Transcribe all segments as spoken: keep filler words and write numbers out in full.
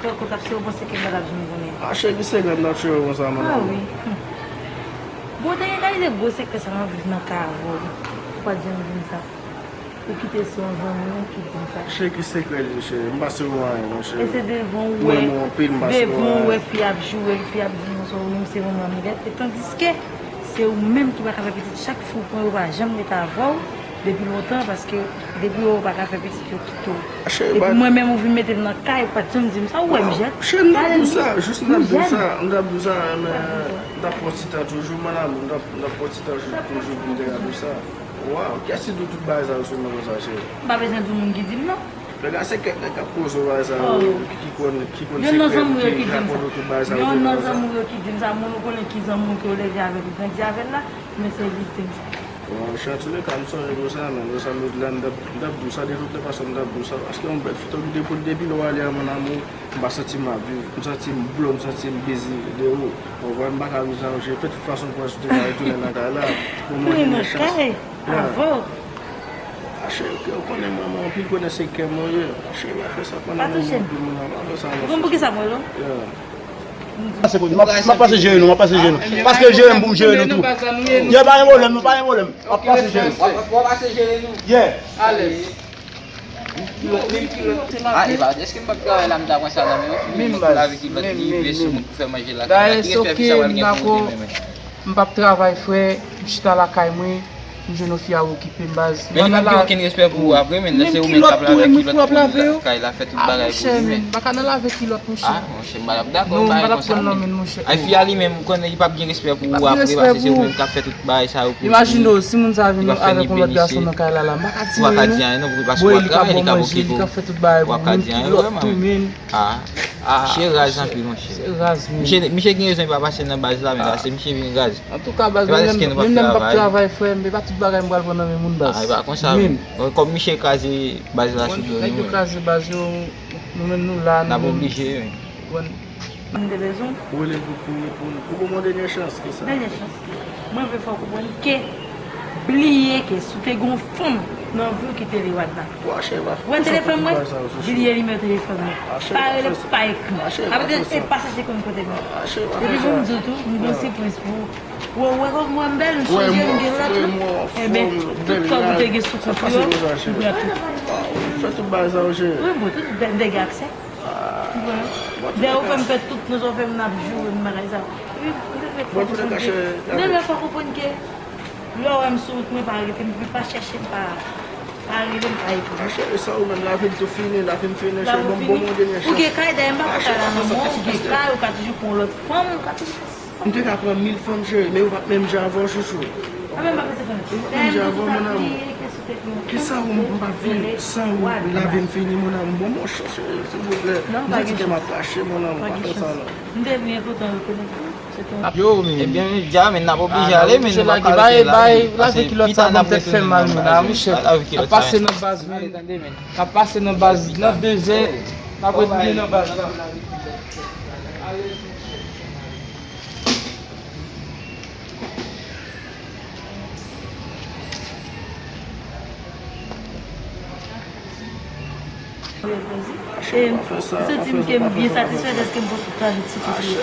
Kòkòt ap chire w panse ke m pa t ap janm konnen. A, cheri, se grann nan chire konsa, mon amour. Ah wi. Hmm. Bon, te gen kalite gwo sekrè sa m ap viv nan kay avè w. Ou pa t janm di m sa. Ou kite se yon zanmi w ki di m sa. Cheri, ki sekrè li, cheri? M pa sere w anyen, non, cheri. E se devan ou wè, m renmen w anpil, m pa sere w anyen. Devan ou wè fi ap joure l, fi ap di non, se ou menm se manman m, e tandiske se ou menm ki pa ka fè pitit. Chak fi w pran yo pa janm rete avè w depi lontan, paske depi yo pa ka fè pitit, yo kite w. Epi mwen menm, ou vin mete m nan kay, ou pa t janm di m sa, ou wè m jèt. Cheri, m t ap di w sa, jis m t ap di w sa, m t ap di w sa, men m t ap pran ti tan toujou, mon amour, m t ap, m t ap pran ti tan toujou pou m te ka di w sa. Waw, kiyès ki di w tout bagay sa yo sou mwen konsa, cheri? M pa bezwen di w moun ki di m non. Lè sa se kèk nèg k ap poze w bagay sa yo, ki konn, ki konn sekrè m, ki rakonte w tout bagay sa yo sou mwen konsa. Youn nan zanmi w yo ki di m sa, moun ou konnen ki zanmi w ke w leve avè l, ou grandi avè l la, men se li ki di m sa. Bon, chè, antouleka, m sonje pou sa, men lè sa m ret la, m t ap, m t ap di w sa, de tout lè fason, m t ap di w sa, paske yon bèl fi, tankou depi, depi lè w ale a, mon amour, m pa santi m ap viv, m santi m blow, m santi m busy de ou. Ou konprann, m pa ka viv san ou, chè, fè tout fason pou wè si w te ka retounen nan kay la, pou mwen gen chans. Retounen nan kay avè w. A, chè, ou konnen mwen, mwen anpil konnen se kè mwen ye. A, chè, pa fè sa, pa touche m. Ou konn poukisa m rele w? M ap pase jere nou, m ap pase jere nou. Pase jere m pou m jere nou tou. Ye, pa gen pwoblèm, non, pa gen pwoblèm. M ap pase jere nou. W ap, w ap pase jere nou? Yeah. Alèz. Ah, e pa, èske m p ap travay la, m ta pran sa nan men yon fi, men pou lave kilòt li, veye sou moun pou fè manje lakay la. Ki respè fi sa pral gen pou ou demen, men? M p ap travay, frè, m chita lakay mwen, m jwenn yon fi ap okipe m, baz. Men li p ap gen okenn respè pou ou apre, men lè se ou menm k ap lave kilòt pou li lakay la, fè tout bagay pou li, men. M pa ka nan lave kilòt, monchè. Ah, monchè, m pa t ap dakò bagay konsa, men. Ay, fi a li menm, ou konnen li p ap gen respè pou ou apre, paske se ou menm k ap fè tout bagay sa yo pou li. Imajine w, si moun sa vin avèk yon lòt gason nan kay la, la, m pa ka di anyen non. Ou pa ka di anyen non, paske w ap travay, li k ap okipe w. Ou ap ka di anyen, wi, manman. Ah, ah, misye raz anpil, monchè. Misye, misye gen rezon, li pa pase nan baz la, men la, se misye vin raz. Antouka, baz, menm lè m p ap travay, frè m, e pa tout bagay m pral pran nan men moun, baz. Ah, e pa konsa, men. Bon, kòm misye kraze baz la sou do nou, nèg yo kraze baz yo, nou menm nou la, nou menm. N ap oblije, wi. Konprann? M te bezwen. Ou rele pou, pou, pou, pou ban mwen dènye chans, ki sa? Dènye chans. Mwen vle fè w konprann ke, bliye ke si w te gen yon fanm nan vi w ki te rele w la. Wè telefòn mwen, bliye nimewo telefòn mwen. Pa rele m, pa ekri m. Apre, e pa chèche konn kote m ye. Epi pou m di w tou, m gen yon sipriz pou ou. Wè, wè kòman m bèl, m chanje, m gen lòt, wi. Enben, tout kòb ou te gen sou kont ou yo, m pran tout. Fè tout bagay sa yo, cheri. Wi, bon, tout nèg gen aksè. Dèyè ou fè m pèdi tout, nou sa w fè m n ap joure m bagay sa. Wi, m te fè fòk m chanje. Demen fòk ou konprann ke lè w wè m sou wout mwen, pa rete m, pa chèche m, pa, pa rele m, pa ekri m. Cheri, sa ou menm, lavi m tou fini, lavi m fini, cheri, bon, bon, bon, dènye chans. Ou gen kay, dèyè m pa konn kay la non, men ou gen kay, ou ka toujou pran yon lòt fanm, ou ka toujou fè sa. M te ka pran mil fanm, cheri, men yo p ap menm jan avè w, chouchou. Yo p ap menm jan avè w, mon amour. Kisa ou, m p ap viv san ou, lavi m fini, mon amour. Bon, mon chans, cheri, silvouplè. M santi kè m ap krache, mon amour, pa fè sa non. M te vle enpòtan rekonèt ou, se te yon... Yo, men. Ebyen, dja, men n ap oblije ale, men nou p ap ka rete la, men. Lave kilòt sa ban m tèt fè m mal, men la, monchè. N ap pase nan baz, men. N ap pase nan baz nan dezè, n ap retounen nan baz la. E m santi m ke m byen satisfè dèske m pran tout lavi ti koup yo.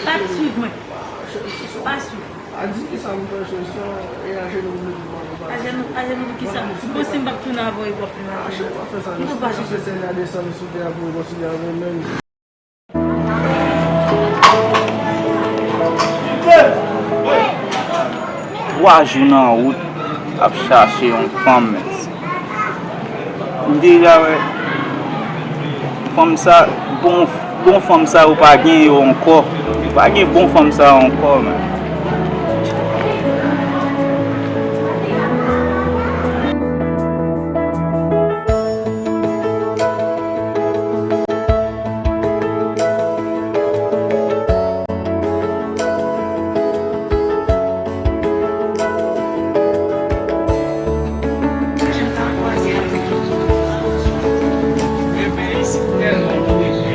Pa t swiv mwen. Pa swiv. Ajenou, ajenou pou kisa? Bon, si m p ap tounen avè w, e w ap tounen avè m. M tou pa swiv. Twa jou nan wout, ap chache yon fanm, men m deja wè fanm sa, bon, bon fanm sa yo pa gen yo ankò. Pa gen bon fanm sa yo ankò, men.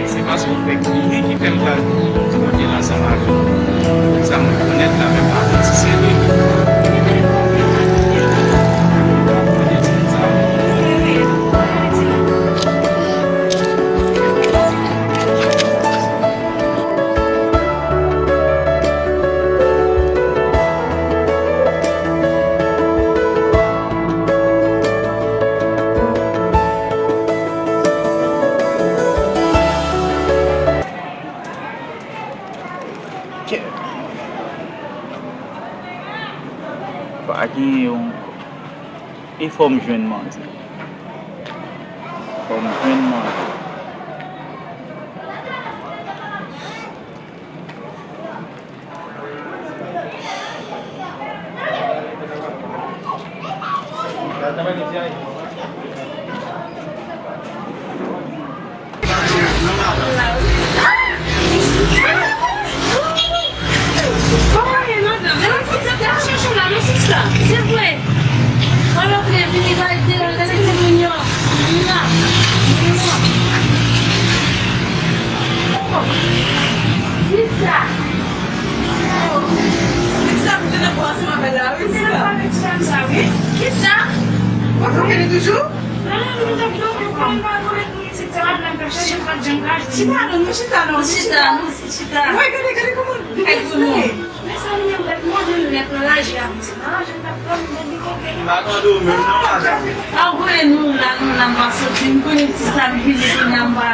Se paske w fè kliyen ki fè m pral kote l ansanm avè w. Sa mwen konnen. Kèt. Pa gen yon. E fò m jwenn manzè. Fò m jwenn manzè. Kòman ye, madanm? E non, sista, chèche w la, non, sista. Se vre. Mwen rantre, vini gade, gade timoun yo. Vini la. Vini la. Oh, sista. Oh. Sista, m te nan pran ansanm avè l la, wi, sista. M te nan pran ti dam sa, wi. Kisa? W ap fè li toujou? Non, non, non, non, non, non, non, non, non, non. Chita non, nou chita non, nou chita non. Chita, nou chita. Woy, gade, gade kòman li rete. Mezanmi, yo mèt mande nou nèt nan lajè a, pitit. Nan lajè, n t ap dòmi, men li konpe. M pa tande w menm non, madanm. A, woy, nou la, nou la, m pa soti. M konnen ti sa m vini kounye a, m pa.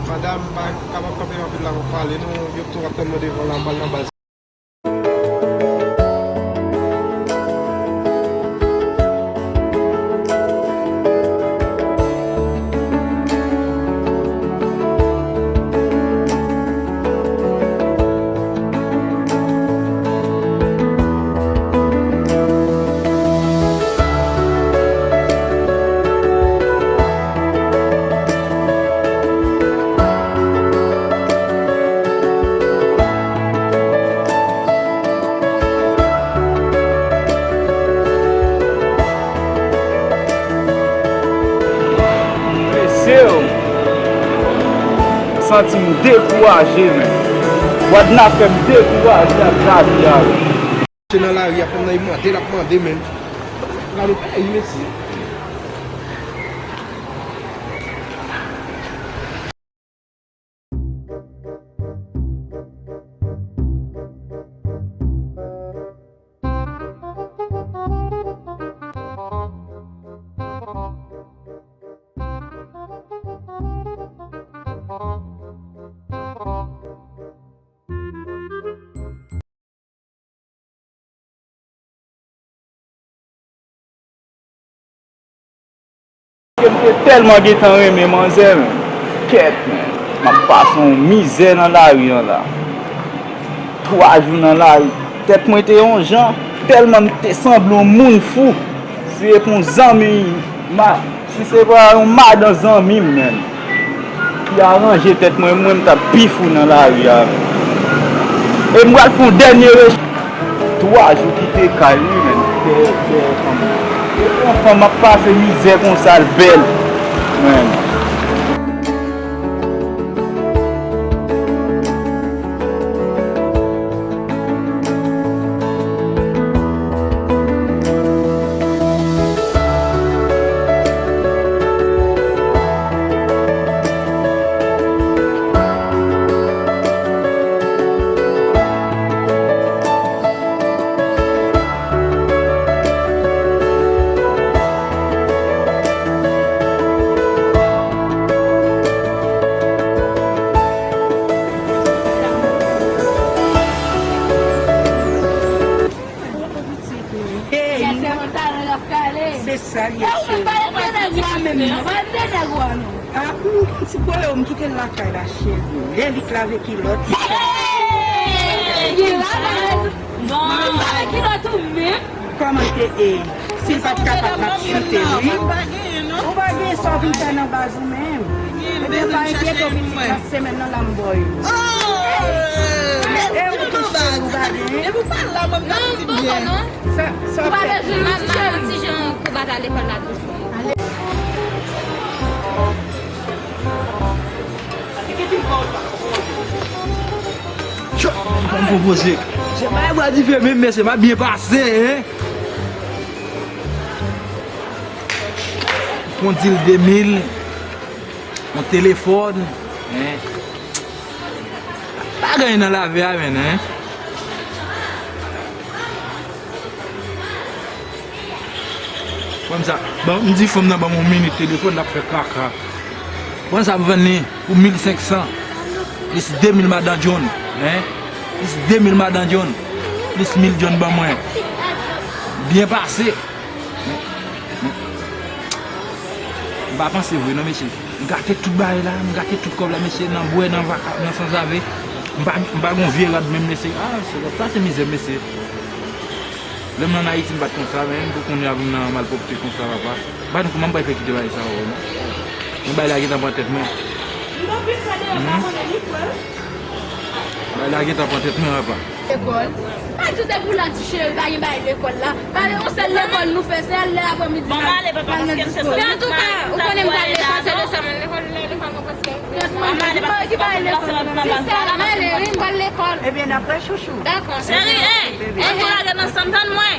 Madanm, m pa kapab kanpe anpil la pou pale, nou, yo tou ap tann mwen devan la, m pral nan baz. Mesye, m santi m dekouraje, men. Wadna fè m dekouraje ak lavi a, men. Se nan lari a, fanm nan, li mande, l ap mande, men. Gade peyi, mesye. Ke m te tèlman gentan renmen manzè, men. Kèt, men. M ap pase yon mizè nan lari an la. Twa jou nan lari. Tèt mwen te yon jan. Tèlman m te sanble yon moun fou. Si se pou yon zanmi, ma, si se pa yon madan zanmi m, menm, ki aranje tèt mwen, mwen, m t ap pi fou nan lari a. E m pral fè yon dènye rech-, twa jou kite kay li, menm. Dèyè, dèyè fanm. E pou yon fanm ap pase mizè konsa, l bèl, menm. Hey! Se sa l ye, cheri. Ah, m gon ti pwoblèm, m kite l lakay la, cheri. Lè li k lave kilòt. Hey! Li lave. Bon, lave kilòt ou menm? Kòman te ye? Si l pa t kapab, m ap choute l, wi. Ou pa gen sa w vin fè nan baz ou menm. Ebyen, pa enkyete w, pitit, nan semèn nan, la m ba w yo. E ou tou, cheri, ou pa gen? Depi w pa la, mwen, m pa santi m byen. Sa, sa w fè? Ou pa bezwen, m ap, m ap ti jan kou bagay lekòl la toujou. Yo, ban m pran poze. Se pa yon bwa dife menm, mesye, m ap byen pase, hein. Fon dil de mil, yon telefòn, hein. Pa gen nan lavi a, menn, hein. Kòmsa, bon, m di fanm nan ban m yon minit telefòn, l ap fè kaka. Bon, sa m vann li pou mil senk san, plis de mil madan John, hein? Plis de mil madan John, plis mil John ban mwen. Byen pase. M pa panse vre non, mesye. M gate tout bagay la, m gate tout kòb la, mesye, nan bwè, nan vaka, nan sanzave. M pa, m pa gon vye rad menm, mesye. Ah, se, sa se mizè, mesye. Lè m nan Ayiti, m pa t konsa, men pou kounye a pou m nan malpwòpte konsa, papa. M pa konn kòman m pral fè kite bagay sa yo, non. Yon bagay la gentan pran tèt mwen. Mhm. Bagay la gentan pran tèt mwen, papa. Lekòl. Pa di w te pou la, ti cheri, pa gen bagay lekòl la. Pa gen yon sèl lekòl nou fè, se al lè aprèmidi. Bon, m ale, papa, paske m se sou wout la. Men antouka, ou konnen m pral lekòl, se de sa, men lekòl, lekòl, mwen prèske. Mwen ale, paske se pa se lòt nan baz la. Sistè, m ale, wi, m pral lekòl. Ebyen, n ap wè, chouchou. Dakò. Cheri, ey, ann tou lage n ansanm, tann mwen.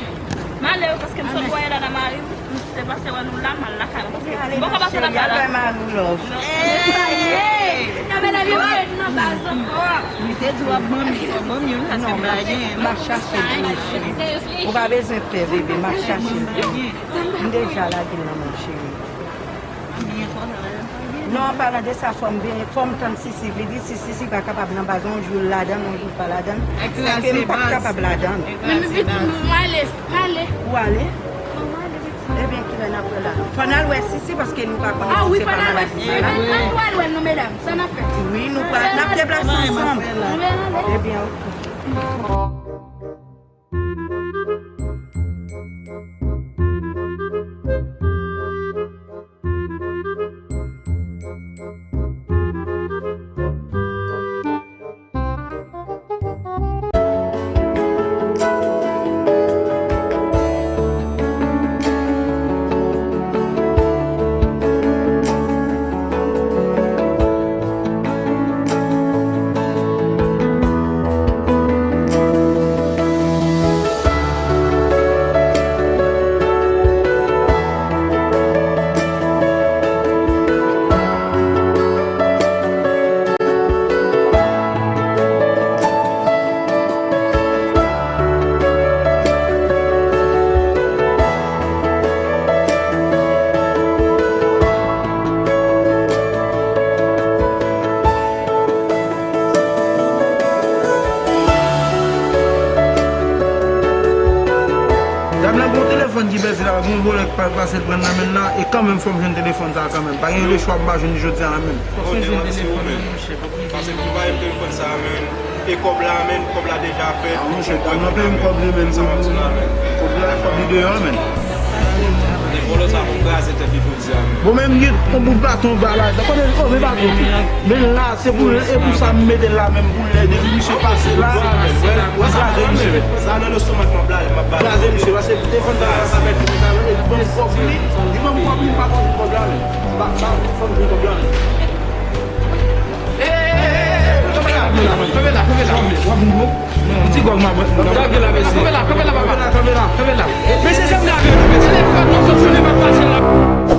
M ale, wi, paske m sot voye dada mari m. M te pase wè nou la, m al lakay mwen, paske m poko pase lakay la. Al bay mari w love. Ey! Sa medam yo mete n nan baz ankò. Li te di w ap ban m li, fò w ban m youn, paske m pa gen. M ap chache l pou ou, cheri. Ou pa bezwen pè, bebe, m ap chache l pou ou. M deja lage l nan men w, cheri. Non, an palan de sa, fò m vini, fò m tann Sisi vini. Si Sisi pa kapab nan baz, yon jou l ladan l, yon jou l pa ladan l. Sèke m p ap kapab ladan l. Men m pitit mwen, m ale, m ale. Ou ale? Ebyen, kilè n ap wè la? Fò n al wè Sisi, paske nou pa konnen si se pa maladi sa la. Ann, ann, ann, nou al wè l non, medam. Sa n ap fè? Wi, nou pa, n ap deplase ansanm. Ebyen, oke. Dam nan gen yon telefòn ki pèdi la, gen yon vòlè ki pa pase l pran nan men l la, e kanmenm fò m jwenn telefòn sa a kanmenm. Pa gen lechwa pou m pa jwenn li jodi a la menm. Fòk se jwenn telefòn nan, monchè, pa bliye. Pase pou m pa jwenn telefòn sa a menm. E kòb la menm, kòb la deja fèt. Ah, monchè, dam nan peye m kòb li menm. Sa m ap di la menm. Kòb la, kòb li deyò menm. E vòlò sa pou kraze tèt li jodi a menm. Bon, men m gen yon bout baton ba la. Kote, oh, men baton. Men la, se pou, e pou sa m mete l la menm pou lè depi misye pase la. Kraze misye. Sa nan lestomak m ap la, m ap ba. Kraze misye, paske telefòn sa, sa fè sa, e li ban m kòb li, li ban m kòb li, m pa konn kòb la menm. Ba, ba, fò m jwenn kòb la menm. Kanpe la, kanpe la, kanpe la. Yon ti gòg mwen ap bwè. Kanpe la, kanpe la, papa. Kanpe la, kanpe la. Mesye, se m lage, mesye, telefòn nou sot sou li, pa pase la.